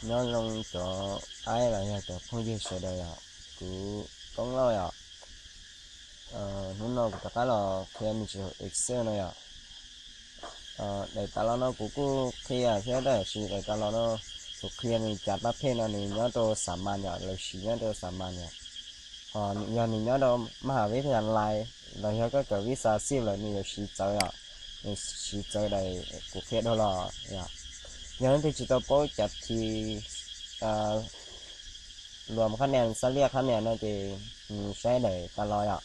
Nyob zoo cov aib los yog cov phooj ywg sawv daws yom, kuv Koob Lauj yom. Hnub no kuv rov qab los qhia me ntsis Excel no yom. Daim tas los no kuv kuj qhia thiab tab sis daim tas los no kuv qhia nws cov pab phej no nws nyob rau xam mas yom, lawv siv nyob rau xam mas yom. Ho yog nws nyob rau maj has vib thaj nyas lais los yog koj kawm vib xa xij lawm nws yuav siv txawv yom, nws siv txawv daim kuv qhia dhau los yom. Yog leej twg tsis tau paub cov thi luam qhab nias, xab liaj qhab nias no ces nws saib daim tas los yom,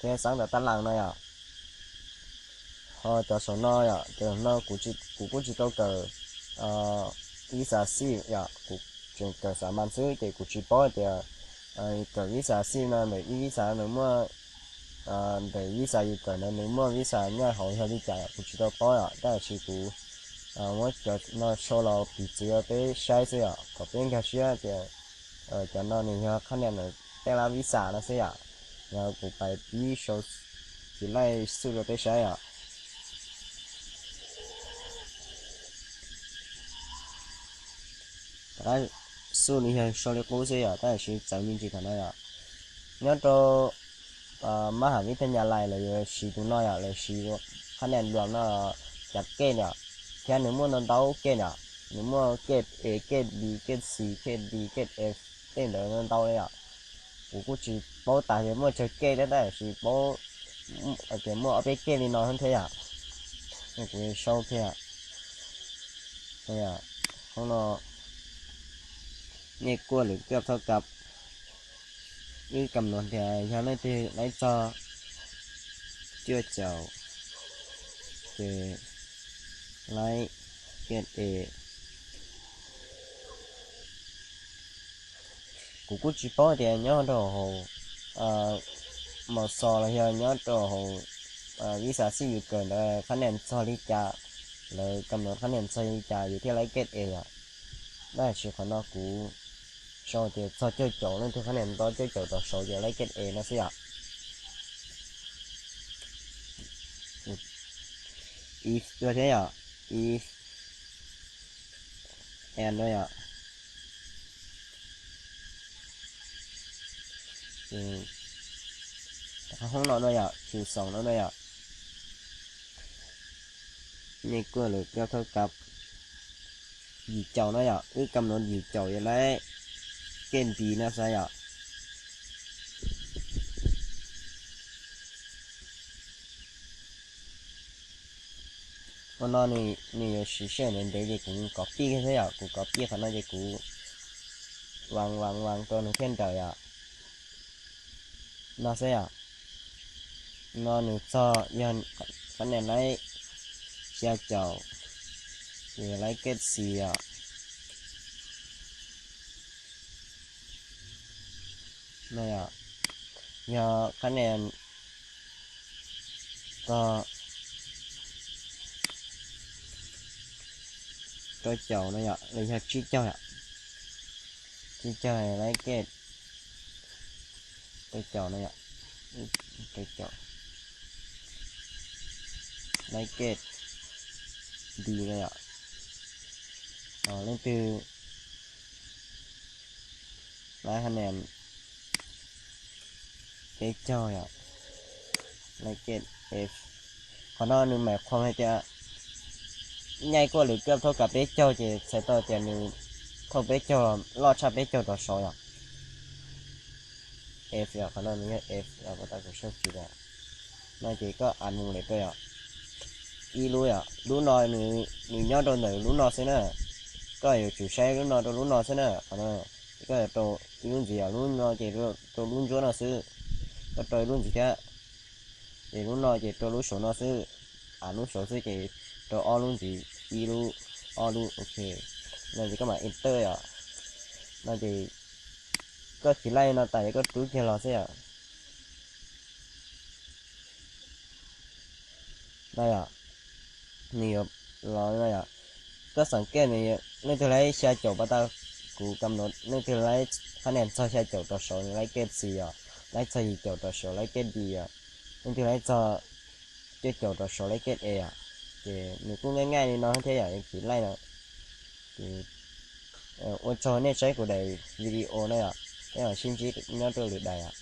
thiab xav tas tab las no yom. Ho cov saum no yom, cov no kuv kuj tsis tau kawm vib xa xij yom, kuv tseem kawm xam mas xwb ces kuv tsis paub hais tias kawm vib xa xij no ntawm ib vib xa nws muaj, ntawm vib xa yus kawm ntawd nws muaj vib xa nyob hauv yog li cas kuv tsis tau paub yom, tab sis kuv muab cov no sau los piv txwv rau peb saib xwb yom, kom peb nkag siab tias cov no nws yog qhab nias ntawm tej lab vib xa no xwb yom. Yog kuv pais pib sau, tsis laij xwb rau peb saib yom. Rov qab xub li yog sau li qub xwb yom, tab sis txawv me ntsis thaum no yom. Nyob rau mab ham vib thaj nyas lais lawv yuav siv tus no yom, lawv siv qhab nias luam no, cov kej yom, thiab nws muaj ntau ntau kej yom, nws muaj kej A, kej B, kej C, kej D, kej F, tej ntawd ntau li yom. Kuv kuj tsis paub tas tias muaj tsawg kej thiab tab sis paub tias muaj ob peb kej li no thiab yom. Kuv sau thiab. Hoob no, nej kuaj lwm koj thauj kab, wb kam nuav tias yog leej twg laib txog cuaj caum ces laib kej A. Kuv kuj tsis paub tias nyob rau hauv mos xos los yog nyob rau hauv vib xa xij yus kawm ntawd qhab nias txog li cas, lawv kam nuav qhab nias txog li cas yus thiaj laib kej A yom. Tab sis qhov no kuv sau tias txog cuaj caum, leej twg qhab nias nto cuaj caum rau saud ces laib kej A no xwb yom. If dua thiab yom, if and no yom. Hoob no no yom, choose no no yom. Nej kuaj lwm koj thauj kab yim caum no yom, wb kam nuav yim caum yog laib kej B no xwb yom. Ua no nws yuav siv sij hawm ntev ntev ces kuv copy xwb yom, kuv copy qhov no ces kuv vas vas vas rau nws thiaj nrawm yom. No xwb yom. No nws txog yog qhab nias laib xya caum, ces laib kej C yom. Yog qhab nias txog rau caum no yom, los yog tsib caug yom, tsib caug laib kej rau caum no yom, rau caum laib kej D no yom. Leej twg laib qhab nias peb caug yom, laib kej F. Qhov no nws maim qhuas hais tias nyaij kuaj lwm koj thauj kab peb caug ces txhais tau tias nws thauj peb caug, loj tshaj peb caug rau saud yom. F yom, qhov no nws yog F yom, kuv sau tsis tau. No ces koj add mus lawm rau yom, ib lub yom, lub no nws nyob rau ntawm lub no xwb na. Koj yuav tsum saib lub no rau lub no xwb na. Qhov no koj yuav rau ib lub ntxiv yom, lub no ces rau lub ntsuab no xwb. Koj rau ib lub ntxiv thiab, ces lub no ces rau lub saud no xwb. Add lub saud xwb ces rau ob lub ntxiv, ib lub, ob lub, ok. No ces koj mam enter yom. No ces koj tsis laij no tas ces koj rub kiag los xwb yom. No yom, nws yuav los no yom. Koj xav kej nws, leej twg laib xya caum pas tau, kuv kam nuav leej twg laib qhab nias txog xya caum rau saud nws laib kej C yom, laib txog yim caum rau saud laib kej D yom, leej twg laib txog cuaj caum rau saud laib kej E yom. Ces nws kuj nyaij nyaij li no thiab yom, tsis laij no. Ces Ua tsaug nej saib kuv daim video na yom, peb mam sib ntsib nyob rau lwm daim.